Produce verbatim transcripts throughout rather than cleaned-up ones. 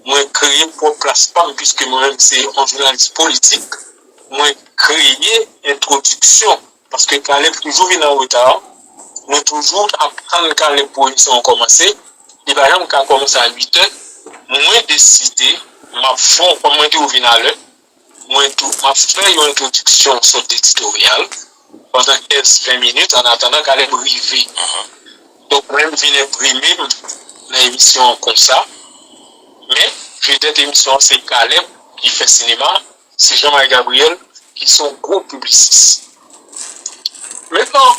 Mwen kreye pwòp plas pa m, piske mwen menm se yon jounalis politik. Mwen kreye entwodiksyon, paske Caleb toujou vin an reta. Mwen toujou ap tann Caleb pou emisyon an kòmanse. Li pa janm ka kòmanse a uit è. Mwen deside, m ap fè, kòm mwen di w vin alè, mwen tou, m ap fè yon entwodiksyon, yon sòt editoryal, pandan kenz ven minit, an atandan Caleb rive. Donk, mwen, m vin enprime m nan emisyon an konsa. Men, vedèt emisyon an, se Caleb ki fè sinema, se Jean-Marie Gabriel ki se yon gwo piblisis. Mentnan,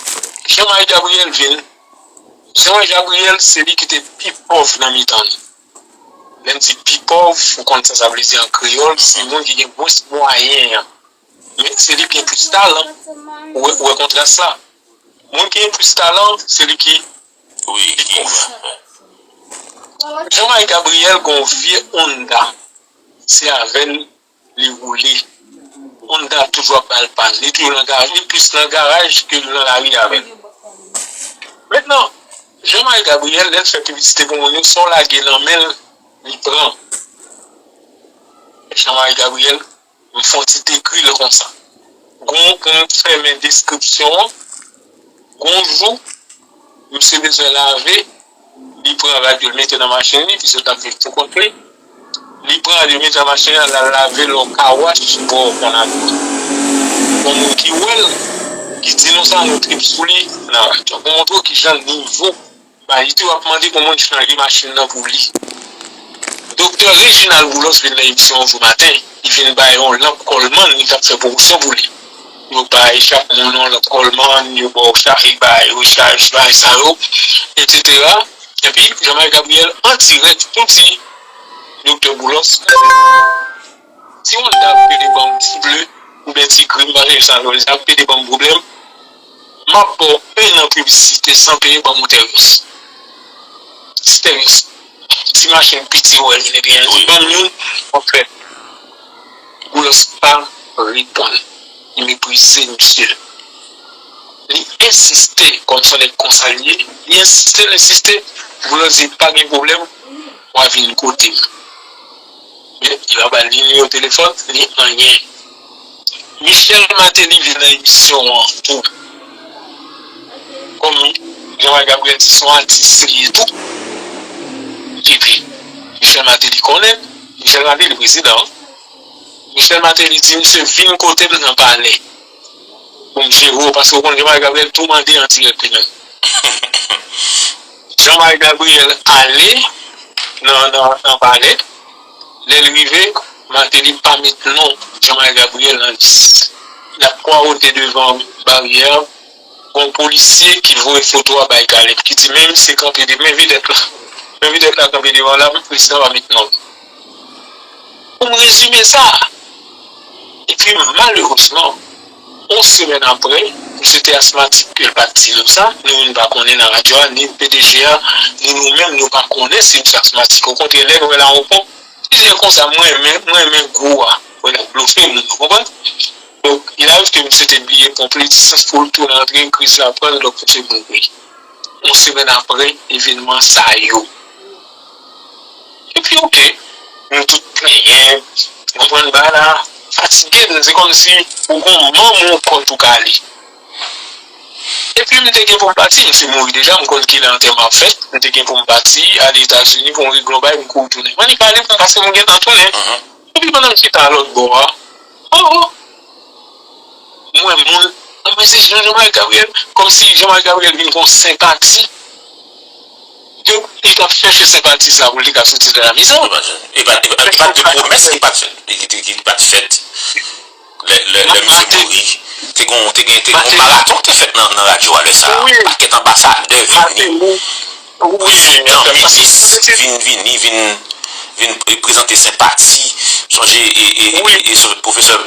Jean-Marie Gabriel vin. Jean-Marie Gabriel, se li ki te pi pòv nan mitan nou. Lè m di pi pòv, ou konn sa sa vle di an kreyòl, se moun ki gen mwens mwayen an. Men se li ki gen plis talan. Ou wè, ou wè kontras la? Moun ki gen plis talan, se li ki pi pòv. Jean-Marie Gabriel gen yon vye Honda. Se avè l li woule. Honda toujou ap ba l pàn. Li toujou nan garaj, li plis nan garaj ke nan lari avè l. Mentnan, Jean-Marie Gabriel, lè l fè piblisite pou moun yo, sa w lage nan men l, li pran. Jean-Marie Gabriel, m fè yon ti dekri l konsa. Gon, pou m fèmen deskripsyon an, gon jou, misye bezwen lave, li pran rad yo, l mete nan machin li, piske l t ap viv pou kont li. Li pran rad yo, mete nan machin li, l al lave l yon car wash bò Konavi. Gon moun ki wè l, ki di nou sa, nou trip sou li nan radyo. Pou montre w kijan nivo Ba, li tou ap mande pou moun chanje machin nan pou li. Doktè Reginald Boulos vin nan emisyon an yon jou maten. Li vin bay yon lanp Coleman, li t ap fè pwomosyon pou li. Yo bay chak moun yon lanp Coleman, yo ba w chak, yo bay rechaj, bay sa yo, etsetera. Epi, Jean-Marie Gabriel, an dirèk, tou di Doktè Boulos, si yon dam pede ban m ti ble, oubyen ti gri, m pa sonje sa, lè dam pede ban m pwoblèm, m ap ba w en an piblisite san peye, ban m yon Terios. Ti Terios. Ti machin piti, wè, vin epi an di, ban m youn, w ap fè. Boulos pa reponn. Li meprize misye. Li ensiste, kòm se yon nèg konsa li ye, li ensiste, li ensiste. Boulos di, pa gen pwoblèm, w a vin kote m. Men, li pa ba l ni nimewo telefòn, ni anyen. Michel Martelly vin nan emisyon an tou. Kòm Jean-Marie Gabriel di, se yon atis li ye tou. Epi, Michel Martelly konnen, Michel Martelly prezidan an. Michel Martelly di, misye vin kote m nan palè. Pou m jere w, paske w konn Jean-Marie Gabriel tou mande an dirèk li menm. Jean-Marie Gabriel ale nan, nan, nan palè. Lè l rive, Martelly pa met non Jean-Marie Gabriel nan lis. L ap kwawote devan baryè a. Gon polisye ki voye foto a bay Caleb, ki di, men misye kanpe de, men vedèt la. Men vedèt la kanpe devan la, prezidan pa met non l. Pou m rezime sa, epi malerezman, yon semèn apre, misye te asmatik, ke l pa t di nou sa, nou menm nou pa konnen nan radyo a, ni P D G a, ni nou menm, nou pa konnen si misye asmatik. Okontrè, lè n wè l a yon ponp, misye konsa, mwen renmen, mwen renmen gou a, mwen ap blofe moun, ou konprann? Donk, il arrive ke misye te bliye ponp li, ti sans pou l tounen antre, kriz la pran l, donk misye mouri. Yon semèn apre evènman sa yo. Epi, oke, nou tout plenyen, konprann bagay la fatige n, se kòmsi ou gon manm ou kòt ou kale. Epi, m te gen pou m pati, misye mouri deja, m konn kilè antèman ap fèt, m te gen pou m pati, ale Etazini pou m regle yon bagay, m kouri tounen. Mwen, li pale pou m, paske m gentan tounen. Epi, pandan m chita lòt bò a, oh, oh, m wè moun, mwen se Jean, Jean-Marie Gabriel, kòmsi Jean-Marie Gabriel vin gon senpati. Ke li t ap chèche senpati sa pou li ka soti nan lamizè. E pa, e pa, e pa, e pa de pwomès ki pa t fèt, ki, ki, ki pa t fèt. Lè, lè, lè misye mouri, te gon, te gen, te gen yon maraton ki te fèt nan, nan radyo a lè sa a. Pakèt anbasadè vini. Wi, jan minis vin, vini, vin, vin pre-, prezante senpati. Sonje, e, e, e, e, pwofesè